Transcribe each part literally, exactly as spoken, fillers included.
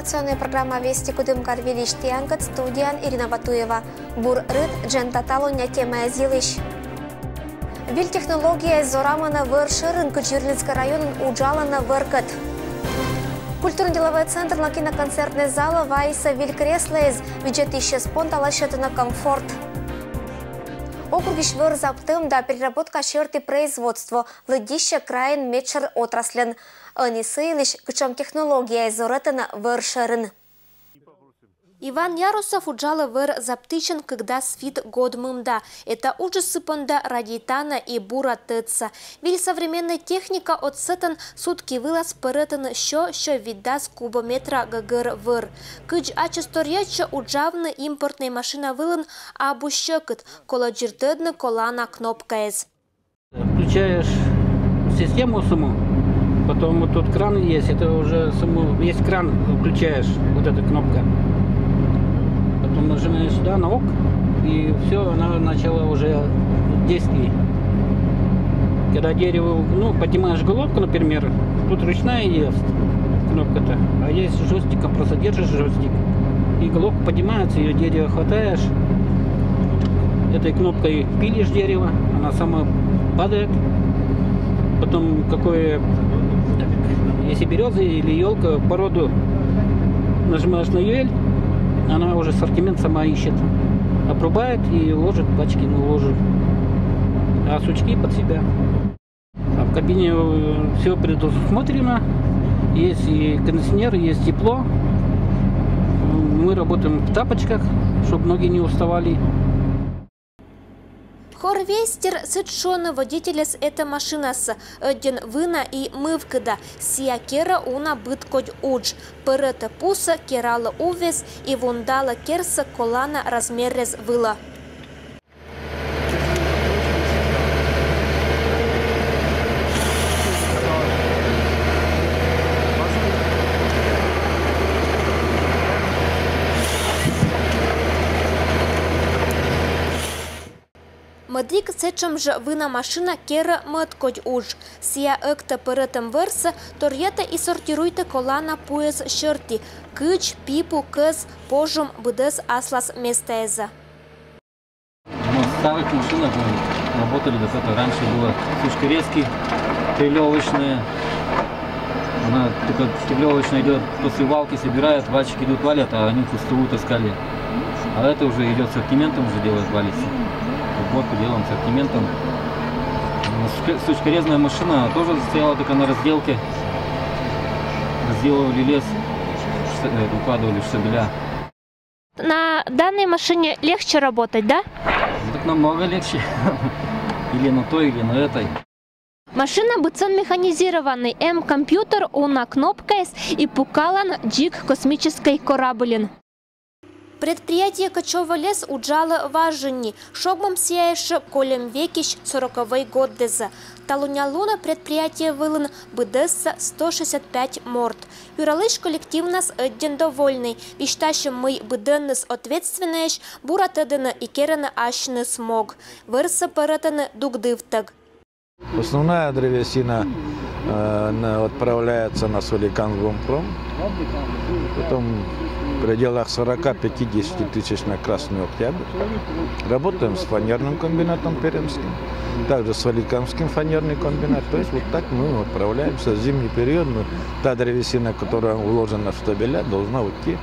Информационная программа «Вести» Кудымкар выльысь тіянкӧд, студияын Ирина Батуева. Бур рыт, дженьыд талунъя темаэз йылысь. Выль технологияяс зорамӧны вӧр шӧрын, кыдз Юрьлинскӧй районын уджалӧны вӧркӧд. Культурно-деловӧй центрын киноконцертнӧй залӧ вайисӧ выль креслояс, видзӧдысьяс понда лӧсьӧдӧны комфорт. Округысь вӧр заптӧм да переработка сьӧрті производство лыддьыссьӧ крайын медшӧр отрасльӧн. Ӧні сы йылысь, кутшӧм технологияяс зорайтӧны вӧр шӧрын. Иван Ярусов уджалӧ вӧр заптысьӧн кык дас вит год мында. Эта уджыс сы понда радейтана и бура тӧдса. Выль современнӧй техника отсӧгӧн сутки вылас пӧрӧтӧны сё, сё витдас кубометра гӧгӧр вӧр. Кыдз ачыс торйӧдчӧ, уджавны импортнӧй машина вылын абу сьӧкыд, колӧ дзирдӧдны колана кнопкаэз. Включаешь систему саму, потом вот тут кран есть, это уже саму весь кран включаешь, вот эта кнопка. Потом нажимаешь сюда на ок, и все, она начала уже действие. Когда дерево, ну, поднимаешь головку, например, тут ручная есть кнопка-то, а есть джойстиком, просто держишь джойстик, и головка поднимается, ее дерево хватаешь, этой кнопкой пилишь дерево, она сама падает. Потом какое, если береза или елка, породу нажимаешь на ель, она уже ассортимент сама ищет. Обрубает и ложит пачки, ну, ложит. А сучки под себя. А в кабине все предусмотрено. Есть и кондиционер, есть тепло. Мы работаем в тапочках, чтобы ноги не уставали. Хорвестер — сідз шуӧны водителяс эта машинасӧ. Ӧдйӧн вына и мывкыда. Сійӧ керӧ уна быд кодь удж. Пӧрӧтӧ пусӧ, кералӧ уввез и вундалӧ керсӧ колана размеррес вылӧ. Мӧдік сэтшӧм жӧ вына машина керӧ мӧд кодь удж. Сійӧ ӧктӧ пӧрӧтӧм вӧрсӧ, торйӧтӧ и сортируйтӧ колана пуэз сьӧрті: кыдз, пипу, кӧз, пожум, быдӧс аслас местаэзӧ. На старых машинах мы работали, так это раньше было сучкорезки, трелёвочные. Она только трелёвочная идёт, после валки собирают, вальщики идут, валят, а они пустую таскали. А это уже идёт с ассортиментом, уже делает, валится. Уборку делаем с ассортиментом. Сучкорезная машина тоже стояла только на разделке. Разделывали лес, укладывали в штабеля. На данной машине легче работать, да? Так намного легче. Или на той, или на этой. Машина быдсӧн механизированнӧй, эм компьютер, уна кнопкаыс и пукалан дзик космическӧй корабльын. Предприятие «Кочо вӧлез» уджалӧ важӧн ни. Шогмӧм сійӧ ещӧ кольӧм векысь, сороковӧй годдэзӧ. Талунъя лунӧ предприятие вылын быдӧсса сто шестьдесят пять морт. Юралысь коллективнас ӧдйӧн довольнӧй. Висьтасьӧм, мый быдӧнныс ответственнӧйӧсь, бура тӧдӧны и керӧны асьныс мог. Вӧрсӧ пӧрӧтӧны дугдывтӧг. Основная древесина э, на- отправляется на Соликамскгорпром. Потом в пределах сорока-пятидесяти тысяч на Красный Октябрь. Работаем с фанерным комбинатом пермским, также с Соликамским фанерный комбинат. То есть вот так мы отправляемся в зимний период. Мы, та древесина, которая уложена в штабеля, должна уйти.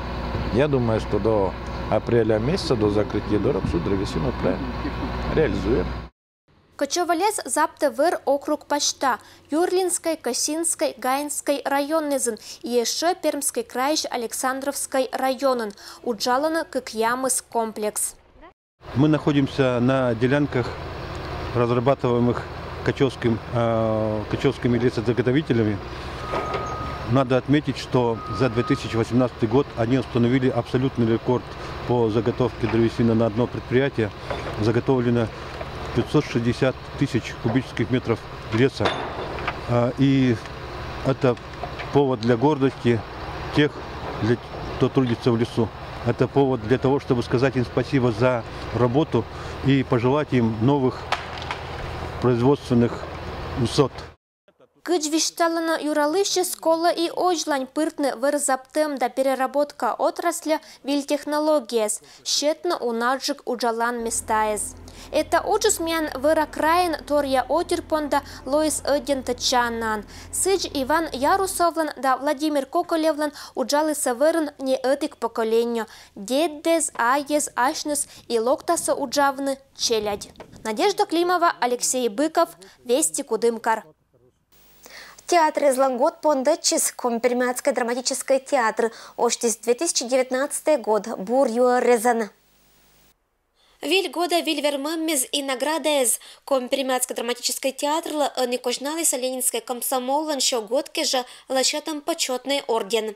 Я думаю, что до апреля месяца, до закрытия дорог, всю древесину отправим, реализуем. Кочо вӧлез заптӧ вӧр округ пасьта: Юрлинскӧй, Косинскӧй, Гаинскӧй районнэзын и ещӧ Пермскӧй крайысь Александровскӧй районын. Уджалӧны кыкъямыс комплекс. Мы находимся на делянках, разрабатываемых кочевским, э, кочевскими лесозаготовителями. Надо отметить, что за две тысячи восемнадцатый год они установили абсолютный рекорд по заготовке древесины на одно предприятие. Заготовлено пятьсот шестьдесят тысяч кубических метров леса. А, и это повод для гордости тех, для, кто трудится в лесу. Это повод для того, чтобы сказать им спасибо за работу и пожелать им новых производственных высот. Кыдз висьталӧны юралысьыс, колӧ и озьлань пыртны вӧр заптӧм да переработка отрасльӧ виль технологияяс, сетны унаджык уджалан местаэз. Эта уджыс миян вӧра крайын торъя отир понда лоис ӧдйӧн тӧдчанаӧн. Сідз, Иван Ярусовлӧн да Владимир Коколевлӧн уджалісӧ вӧрын не ӧтик поколение. Деддэс, айяс, асьныс и локтасӧ уджавны челядь. Надежда Климова, Алексей Быков, «Вести», Кудымкар. Театръяслӧн год пондӧдчис. Коми-Пермяцкӧй драматическӧй театр осьтіс две тысячи девятнадцатый год бур юӧрезӧн. Виль года — виль вермӧммес и наградаэз. Коми-Пермяцкӧй драматическӧй театрлы ӧні козьналісӧ Ленинскӧй комсомоллӧн сё год кежӧ лӧсьӧдӧм почётнӧй орден.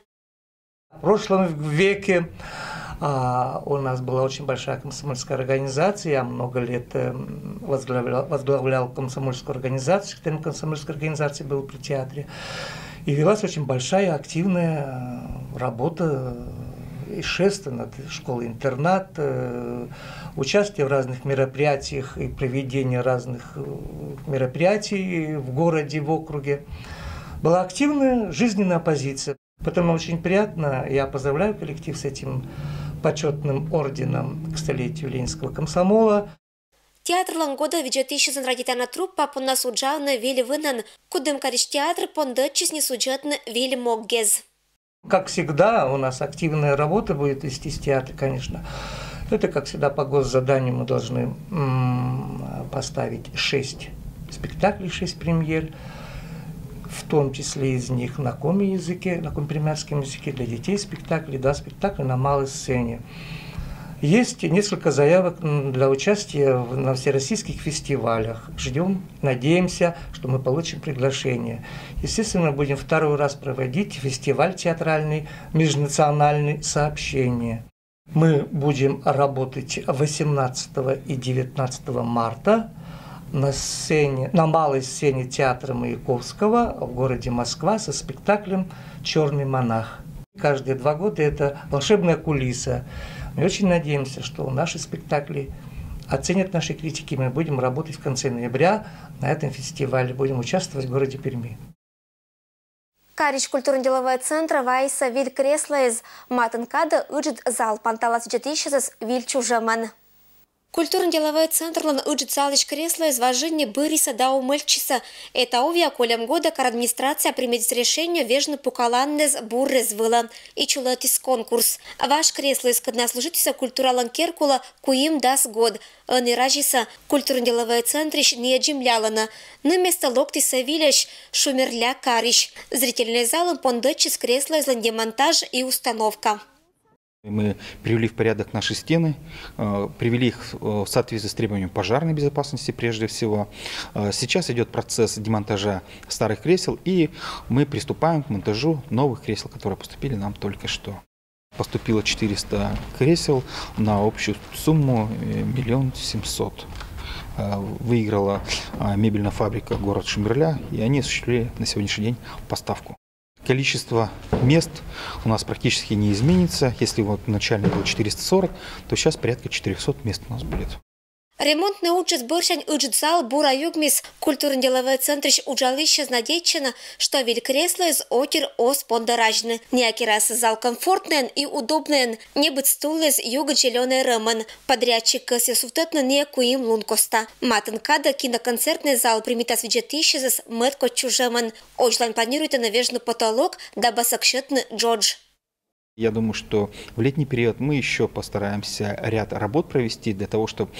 В прошлом веке а, у нас была очень большая комсомольская организация. Я много лет эм, возглавлял, возглавлял комсомольскую организацию, членом комсомольской организации был при театре. И велась очень большая активная э, работа э, и шествие над школой-интернат, э, участие в разных мероприятиях и проведение разных э, мероприятий в городе, в округе. Была активная жизненная позиция. Поэтому очень приятно, я поздравляю коллектив с этим почётным орденом к столетию Ленинского комсомола. Театрлӧн годӧ видзӧдысьясӧн радейтана труппа поннас уджавны виль вынӧн. Кудымкарысь театр пондӧдчис нин судзӧдны виль моггез. Как всегда, у нас активная работа будет вестись в театре, конечно. Это, как всегда, по госзаданию мы должны м, поставить шесть спектаклей, шесть премьер, в том числе из них на коми языке, на коми-пермяцком языке, для детей спектакли, два спектакля на малой сцене. Есть несколько заявок м, для участия в- на всероссийских фестивалях. Ждем, надеемся, что мы получим приглашение. Естественно, будем второй раз проводить фестиваль театральный межнациональный «Сообщение». Мы будем работать восемнадцатого и девятнадцатого марта на сцене, на малой сцене театра Маяковского в городе Москва со спектаклем «Чёрный монах». Каждые два года это волшебная кулиса. Мы очень надеемся, что наши спектакли оценят наши критики. Мы будем работать в конце ноября на этом фестивале. Будем участвовать в городе Перми. Карысь культурно-деловӧй центр вайисӧ виль креслоэз. Матын кадӧ ыджыд зал панталас видзӧдысьясӧс виль чужӧмӧн. Культурно-деловӧй центрлӧн ыджыд залысь креслоэз важині бырисӧ да умӧдзчисӧ. Эта увъя кольӧм годӧ кар администрация примитіс решение вежны пукаланнӧс буррӧс вылӧ и чулӧтіс конкурс. Важ креслоэз, кодъяс служитісӧ культуралӧн керкулӧ куимдас год, ӧні разисӧ культурно-деловӧй центрысь ниӧдзымлялӧны. Ны местӧ локтісӧ вильӧсь шумерля карысь. Зрительнӧй залын пондӧдчис креслоэзлӧн демонтаж и установка. Мы привели в порядок наши стены, э, привели их в соответствие с требованием пожарной безопасности прежде всего. Э, Сейчас идет процесс демонтажа старых кресел, и мы приступаем к монтажу новых кресел, которые поступили нам только что. Поступило четыреста кресел на общую сумму э, миллион семьсот. Э, Выиграла э, мебельная фабрика город Шумерля, и они осуществили на сегодняшний день поставку. Количество мест у нас практически не изменится. Если вот начально было четыреста сорок, то сейчас порядка четырёхсот мест у нас будет. Ремонтнӧй уджыс бӧрсянь ыджыд зал бура югмис. Культурно-деловӧй центрысь уджалысьяс надейтчӧны, что виль креслоэз отир оз пондӧ разьны. Ниа керас зал комфортнӧйӧн и удобнӧйӧн, небыд стулъяс югыд зелёнӧй рӧмӧн. Подрядчик кӧсйӧ сувтӧдны ниӧ куим лун коста. Матын кадӧ киноконцертнӧй зал примитас видзӧдысьясӧс мӧд кодь чужӧмӧн. Озьлань планируйтӧны вежны потолок да босӧг сетны джодж. Я думаю, что в летний период мы еще постараемся ряд работ провести для того, чтобы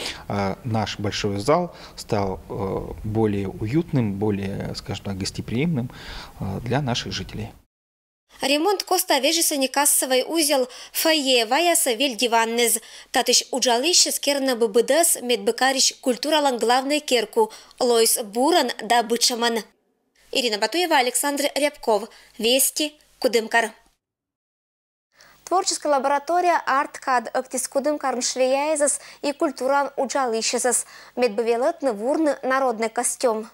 наш большой зал стал э, более уютным, более, скажем так, гостеприимным э, для наших жителей. Ремонт коста вежис ӧні кассовӧй узел. Фойеӧ ваясӧ виль диваннӧс. Татысь уджалысьяс керӧны бы быдӧс, мед бы карысь культуралӧн главнӧй керку лоис бурӧн да бытшӧмӧн. Ирина Батуева, Александр Рябков, «Вести», Кудымкар. Творческӧй лаборатория «Арткад» ӧктіс Кудымкарын швеяясӧс и культураын уджалысьясӧс, мед бы велӧдны вурны народнӧй костюм.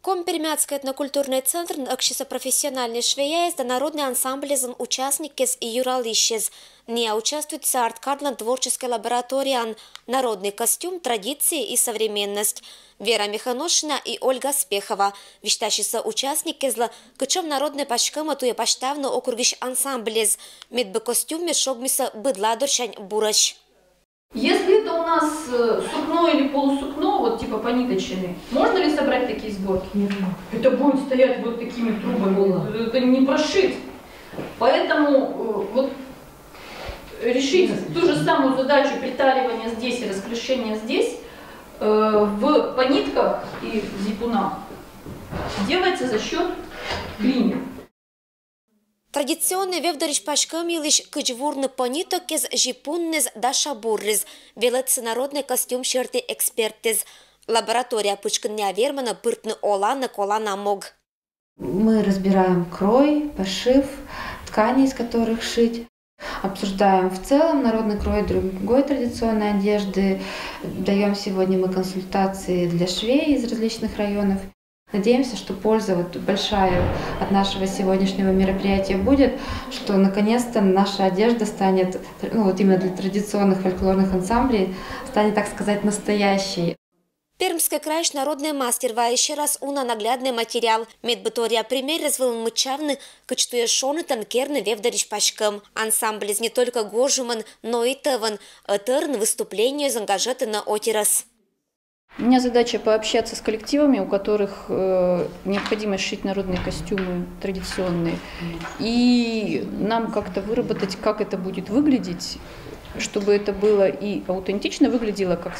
Коми-Пермяцкӧй этнокультурнӧй центрын ӧксисӧ профессиональнӧй швеяэз да народнӧй ансамбльзлӧн участниккез и юралысьӧз. Ная участвуйтчӧ арткардлӧн творческӧй лабораторияын «Народный костюм, традиции и современность». Вера Миханошина и Ольга Спехова висьтасисӧ участниккезлы, кытшӧм народнӧй паськӧмӧ туйӧ пасьтавны округысь ансамбльӧз, медбӧ костюммӧ шогмисӧ быдлаӧ дырсянь бурӧсь. Если это у нас э, сукно или полусукно, вот типа пониточный, можно ли собрать такие сборки? Нет. Это будет стоять вот такими трубами. Это не прошить. Поэтому э, вот решить ту же самую задачу приталивания здесь и расклешения здесь э, в понитках и зипунах делается за счет клиньев. Традиционнӧй вевдорысь паськӧм йылысь кыдз вурны понитоккез, зипуннӧз да шабуррӧз, велӧдсӧ народнӧй костюм серти экспертъяс. Лаборатория пытшкын ная вермӧны пыртны оланӧ колана мог. Мы разбираем крой, пошив, ткани, из которых шить. Обсуждаем в целом народный крой другой традиционной одежды. Даем сегодня мы консультации для швей из различных районов. Надеемся, что польза вот большая от нашего сегодняшнего мероприятия будет, что наконец-то наша одежда станет, ну вот именно для традиционных фольклорных ансамблей, станет, так сказать, настоящей. Пермскӧй крайысь народнӧй мастер вайӧ серас уна нагляднӧй материал, медбӧ торъя примеръяс вылын мыччавны, кыдз туйӧ шонитан керны вевдорысь паськӧм. Ансамбльыс не только гожӧмын, но и тӧвын, ӧтарӧн выступлениеясын гажӧдӧны отирӧс. У меня задача пообщаться с коллективами, у которых э, необходимо сшить народные костюмы традиционные. И нам как-то выработать, как это будет выглядеть, чтобы это было и аутентично выглядело, как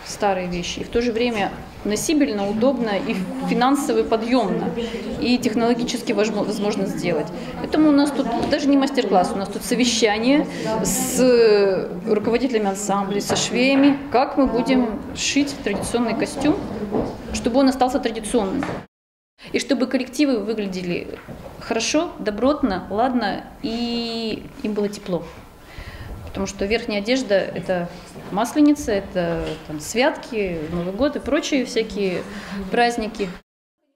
старые вещи, и в то же время носибельно, удобно и финансово подъемно, и технологически возможно сделать. Поэтому у нас тут даже не мастер-класс, у нас тут совещание с руководителями ансамблей, со швеями, как мы будем шить традиционный костюм, чтобы он остался традиционным. И чтобы коллективы выглядели хорошо, добротно, ладно, и им было тепло. Потому что верхняя одежда – это масленица, это там, святки, Новый год и прочие всякие праздники.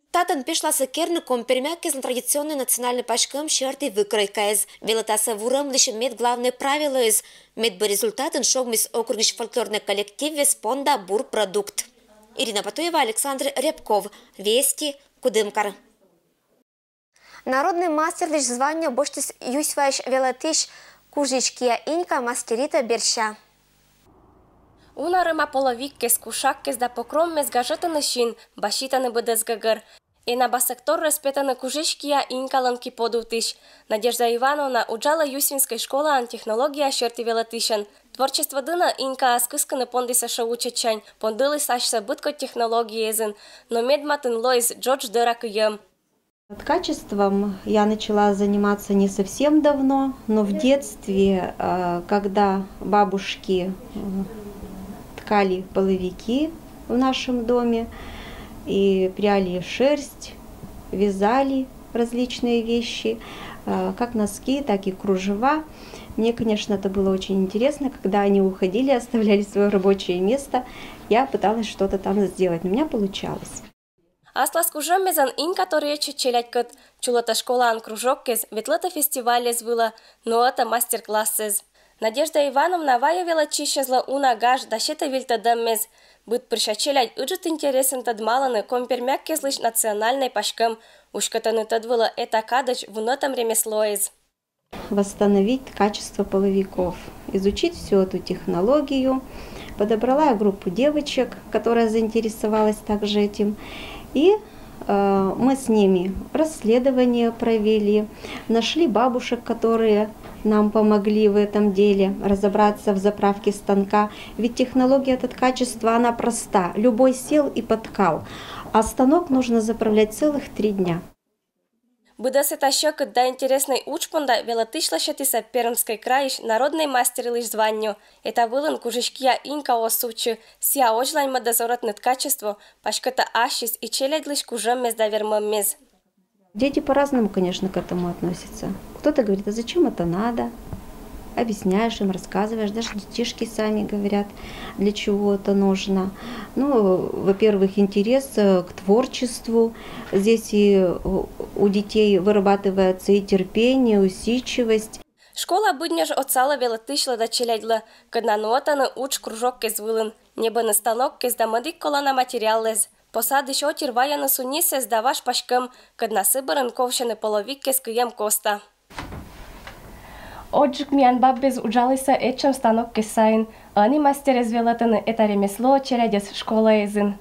Татӧн пешласӧ керны коми-пермяккезлӧн традиционнӧй национальнӧй паськӧм серти выкройкаэз. Велӧдасӧ вурӧмлысь мед главнӧй правилоэз, медбӧ результатӧн шогмис округысь фольклорнӧй коллективъяс понда бур продукт. Ирина Батуева, Александр Рябков, Вести, Кудымкар. Народнӧй мастерлысь званнё босьтіс Юсьваысь велӧдысь Кужысь Кия Инька Мастерита Берся. Уна рӧма половиккез, кушаккез да покроммес гажӧдӧны син, баситӧны быдӧс гӧгӧр. Эн абасӧг торйӧс петӧны Кужысь Кия Инькалӧн ки подувтысь. Надежда Ивановна уджалӧ Юсьвинскӧй школаын технология серти велӧдысьӧн. Творчество дінӧ Инькаӧс кыскыны пондіс ещӧ вуччӧдсянь, пондыліс асьсӧ быдкодь технологияясын, но медматын лоис джодж дӧра кыйӧм. Ткачеством я начала заниматься не совсем давно, но в детстве, э, когда бабушки э, ткали половики в нашем доме и пряли шерсть, вязали различные вещи, э, как носки, так и кружева. Мне, конечно, это было очень интересно, когда они уходили, оставляли свое рабочее место, я пыталась что-то там сделать, но у меня получалось. Аслас кужӧммезӧн Инька торйӧдчӧ челядькӧд, чулӧтӧ школаын кружоккез, ветлӧтӧ фестивальяс вылӧ, нуӧтӧ мастер-классъяс. Надежда Ивановна вайӧ велӧдчысьяслы уна гаж да сетӧ вильтӧдӧммес. Быд пырся челядь ыджыт интересӧн тӧдмалӧны коми-пермяккезлысь национальнӧй паськӧм, уськӧтӧны тӧд вылӧ эта кадӧдз вунӧтӧм ремеслоэз. Восстановить качество половиков, изучить всю эту технологию. Подобрала я группу девочек, которая заинтересовалась также этим. И э, мы с ними расследование провели, нашли бабушек, которые нам помогли в этом деле разобраться в заправке станка. Ведь технология ткачества, она проста. Любой сел и поткал. А станок нужно заправлять целых три дня. Быдӧс эта сьӧкыд да интереснӧй удж понда велӧдысьлы сетісӧ Пермскӧй крайысь народнӧй мастерлысь званнё. Эта вылын Кужысь Кия Инька оз сувтчы, сія озьлань мӧдӧ зорӧтны ткачество, паськӧтӧ ассьыс и челядьлысь кужӧммес да вермӧммес. Дети по-разному, конечно, к этому относятся. Кто-то говорит: «А зачем это надо?» Объясняешь им, рассказываешь, даже детишки сами говорят, для чего это нужно. Ну, во-первых, интерес э, к творчеству. Здесь и э, у детей вырабатывается и терпение, и усидчивость. Школа быднёж отсалӧ велӧдысьлы да челядьлы, кӧдна нуӧтӧны удж кружоккез вылын. Небӧны станоккез да мӧдик колана материалӧс. Посадысь отир вайӧны сунисӧс да важ паськӧм, кӧдна сы бӧрын ковсьӧны половиккез кыйӧм коста. Отжык миян баббез уджалісӧ этшӧм станоккез сайын. Ӧні мастерӧс велӧтӧны эта ремеслоӧ челядьӧс школаэзын.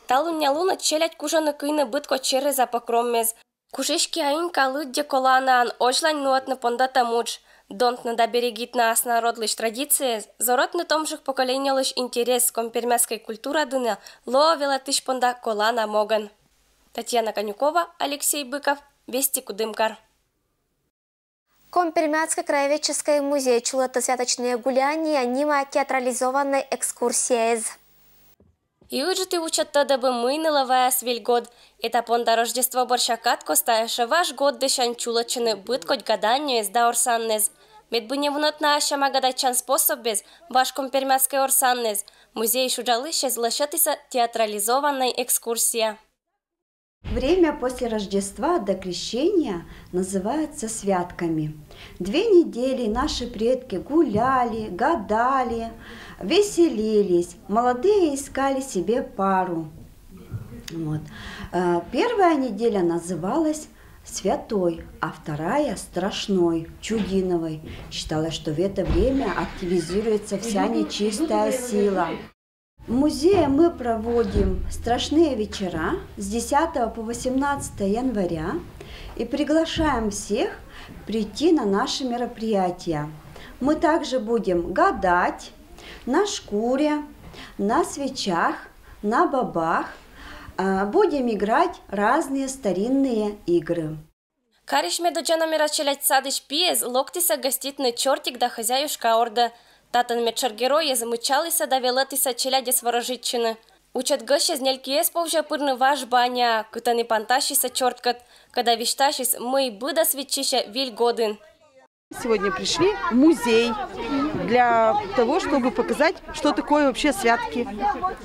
Талуння лунӧдз челядь кужӧны кыйны быдкодь сереза покроммес. Кужиськиа инка лыддьӧ коланаӧн озьлань нуӧдны пондӧтӧм удж. Донтны да берегитны ас народлысь традициез, зорӧтны томджык поколениелысь интерес коми-пермяцкӧй культура дінӧ лоӧ велӧдысь понда колана могӧн. Татьяна Конюкова, Алексей Быков, Вести Кудымкар. Коми-Пермяцкӧй краеведческӧй музей чулӧтӧ «Святочные гуляния» нима театрализованнӧй экскурсияэз. И ыджыт и учӧт тӧдӧбы, мый нылӧ ваяс Виль год. Эта понда Рождество бӧрся кад коста ещӧ важ год дырсянь чулӧдчӧны быдкодь гаданньӧэз да орсаннэз. Медбу не вунӧдны ассяма гадайтчан способбез, важ коми-пермяцкӧй орсаннэз, музейысь уджалысьӧс лӧсьӧдісӧ театрализованнӧй экскурсия. Время после Рождества до Крещения называется святками. Две недели наши предки гуляли, гадали, веселились, молодые искали себе пару. Вот. Э, первая неделя называлась святой, а вторая страшной, чудиновой. Считалось, что в это время активизируется вся нечистая сила. В музее мы проводим страшные вечера с десятого по восемнадцатое января и приглашаем всех прийти на наши мероприятия. Мы также будем гадать на шкуре, на свечах, на бобах, а, будем играть разные старинные игры. Карысь медодза номера челядь садысь пиэз локтісӧ гӧститны чортик да хозяюшка ордӧ. Татӧн медшӧр геройӧс мыччалісӧ да велӧдісӧ челядьӧс ворожитчыны. Учӧт гӧсьтӧс нелькиӧс повзьӧ пырны важ баняӧ, кытӧн и пантасисӧ чорткӧд, кода висьтасис, мый быдӧс виччысьӧ Виль годын. Сегодня пришли в музей для того, чтобы показать, что такое вообще святки,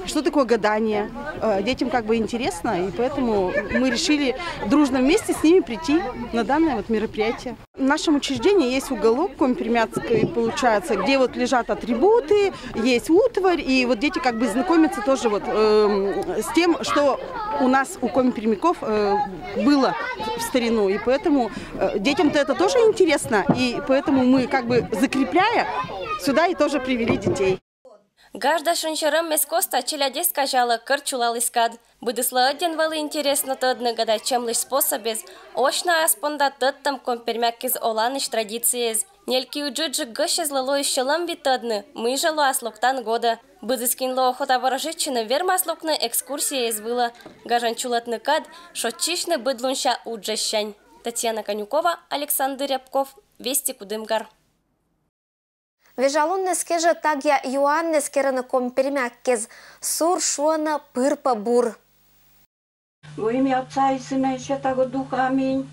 что такое гадание. Э, детям как бы интересно, и поэтому мы решили дружно вместе с ними прийти на данное вот мероприятие. В нашем учреждении есть уголок коми-пермяцкий, получается, где вот лежат атрибуты, есть утварь, и вот дети как бы знакомятся тоже вот эм, с тем, что у нас у коми-пермяков э, было в старину, и поэтому э, детям-то это тоже интересно, и поэтому мы как бы закрепляя сюда и тоже привели детей. Гаж да шӧринъяс коста челядь эз казялӧ, кӧрт чулаліс кад. Быдыслы ӧдйӧн вӧлі интереснӧ тӧдны гадайтчӧмлысь способез, ӧшинь ас понда тӧдтӧм коми-пермяккиыс оланысь традициез. Нелькиыджык гӧсьтӧслы лоис сьӧлӧмви тӧдны, мый жӧ лоас локтан годӧ. Быдыс, кинлы охота ворожитчыны, вермас локны экскурсияэз вылӧ, гажан чулӧтны кад, шойччысьны быдлунся уджӧссянь. Татьяна Конюкова, Александр Рябков, Вести Кудымкар. Вежалунныс кежӧ тагъя юанныс керӧны коми-пермяккез. Сур шуӧны пыр пӧ бур. Во имя Отца и Сына и Святаго Духа. Аминь.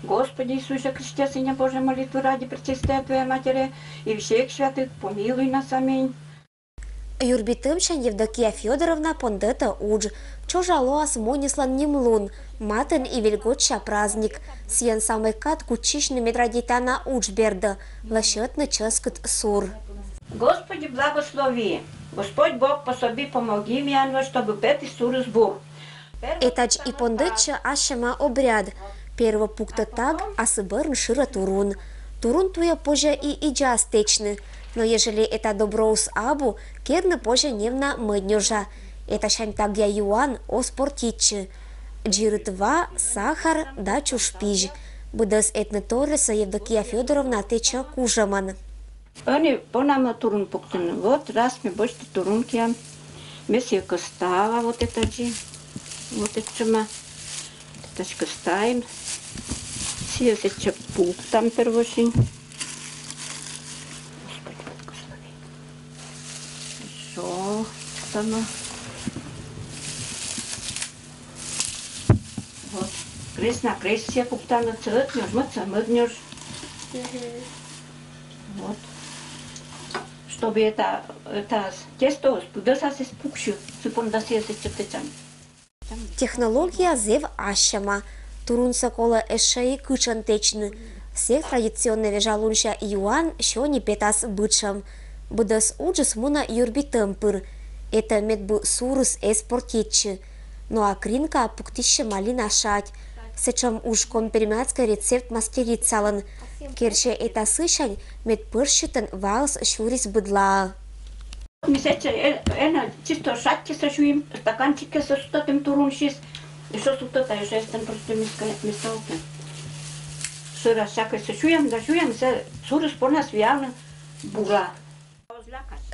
Господи Иисусе Христе, Сыне Божий, молитвы ради Пречистой Твоей Матери и всех святых, помилуй нас. Аминь. Юрбитӧмсянь Евдокия Фёдоровна пондӧтӧ удж. Чужа лоас Муньыслӧн нимлун, матын и Виль годся праздник. Сійӧн самӧй кад кутчысьны мед радейтана удж бердӧ, лӧсьӧдны чӧскыд сур. Господи, благослови! Господь Бог, пособи, помоги миян во, чтобы петіс сурыс бур. Этадз и пондӧтчӧ ассьӧма обряд. Перво пуктӧ таг, а сы бӧрын шырӧ турун. Турун туйӧ позьӧ и идзас тэчны, но ежели эта доброыс абу, керны позьӧ невна-мӧд нёжа. Этасянь тагъя юан оз портитчы. Дзирыд ва, сахар да чужпизь. Быдӧс этны торйӧсӧ Евдокия Фёдоровна тэчӧ кужӧмӧн. Ӧні понам турун пуктыны. Вот раз ме босьті турун киам. Ме сійӧ кӧстава вот этадзи. Вот этшӧма. Этадз кӧстаим. Сійӧс этчӧ пуктам первойсянь. Господи, благослови. Со пуктам. Вот. Крест на крест сійӧ пуктам, цӧт нёж, мӧд нёж. Вот. Чтобы это, это тесто пыдӧсас эз пуксьы, сы понда сійӧс эз чӧтӧдчан. Технология зэв азьсяма. Турунсӧ колӧ эшшӧ и кытшӧн тэчны. Сэк традиционнӧй вежалунся юан сёньӧ петас бытшӧм. Быдӧс уджыс мунӧ юрбитӧм пыр. Этӧ медбу сурыс эз портитчы. Но а Кринка пуктысьӧ Малина шать. Сэтшӧм уж коми-пермяцкӧй рецепт мастерицалӧн. Керсьӧ эта сысянь, мед пӧжсьытӧн ваыс сюрис быдлаӧ. Ми сэтчӧ, э, энӧ чисто шатьтчисӧ сюйим, стаканчиккӧ сӧ сутӧдім турунсьыс. Эшшӧ сутӧда, эшшӧ эстӧн просто миска, мискаӧ. Сӧрас сякӧй сӧ сюйам да сюйам, сӧ сурыс понас виавны бура.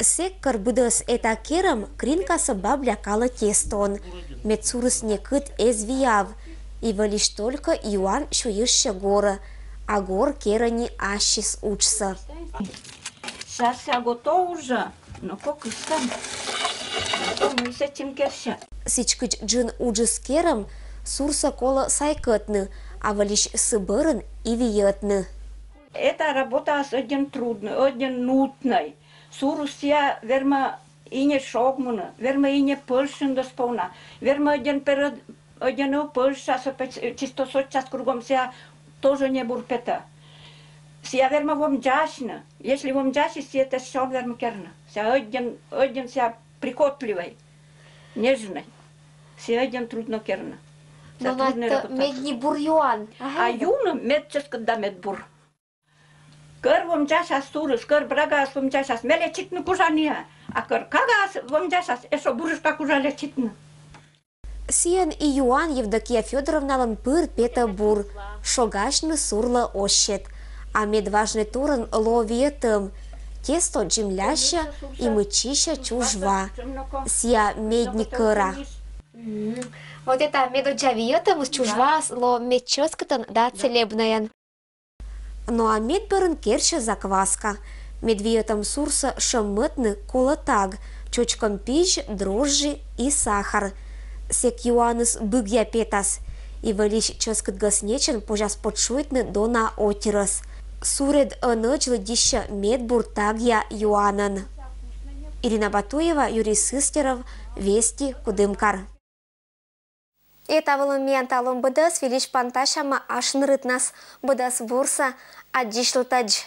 Сэк кор быдӧс эта керӧм, Кринкасӧ баб лякалӧ тестоӧн. Мед сурыс некыт эз вияв. И вӧлись только юан сюйыштӧ горӧ. А гор керӧ нин ассьыс уджсӧ. Щас я готов уже. Ну-ка, кыскам. Готов, ну и сэтчӧ керсьӧ. Сідзкӧ джын уджыс керӧм, сурсӧ колӧ сайкӧтны, а вӧлись сы бӧрын и виӧтны. Эта работаыс ӧдйӧн труднӧй, ӧдйӧн нуднӧй. Сурыс сійӧ вермӧ и не шогмыны, вермӧ и не пӧжсьыны досповна, вермӧ ӧдйӧн перед, ӧдйӧн и пӧжсяс, чисто сотчас кругом сійӧ тоже небур петӧ. Сійӧ вермӧ вомдзасьны. Если вомдзасис, сійӧ тэчсьӧ он вермы керны. Сійӧ ӧдйӧн, ӧдйӧн сійӧ прихотливӧй, нежнӧй. Сійӧ ӧдйӧн трудно керны. Сійӧ труднӧй работа. Медни бур юан. А юны мед чӧскыд да мед бур. Кор вомдзасяс сурыс, кор брагаыс вомдзасяс, ме лечитны кужа нин. А кор кагаыс вомдзасяс, эшшӧ бурджыка кужа лечитны. Сійӧн и юан Евдокия Фёдоровналӧн пыр петӧ бур, шогасьны сурлӧ оз сет. А медважнӧй турун лоӧ виӧтӧм. Тесто джыньласьӧ и мыччысьӧ чужва. Сійӧ медни кӧра. М, вот эта медоддза виӧтӧмыс, чужваыс лоӧ мед чӧскыдӧн да целебнӧйӧн. Но а мед бӧрын керсьӧ закваска. Мед виӧтӧм сурсӧ шӧммӧдны колӧ таг, чӧчкӧм пизь, дрожжи и сахар. Сэк юаныс быгъя петас. И вӧлись чӧскыд гӧснечӧн позяс подшуйтны дона отирӧс. Суред ӧнӧдз лыддьысьӧ медбур тагъя юанӧн. Ирина Батуева, Юрий Сыстеров, Вести, Кудымкар. Эта вылын миян талун быдӧс. Вильысь пантасямӧ асьным рытнас. Быдӧс бурсӧ, аддзысьлытӧдз.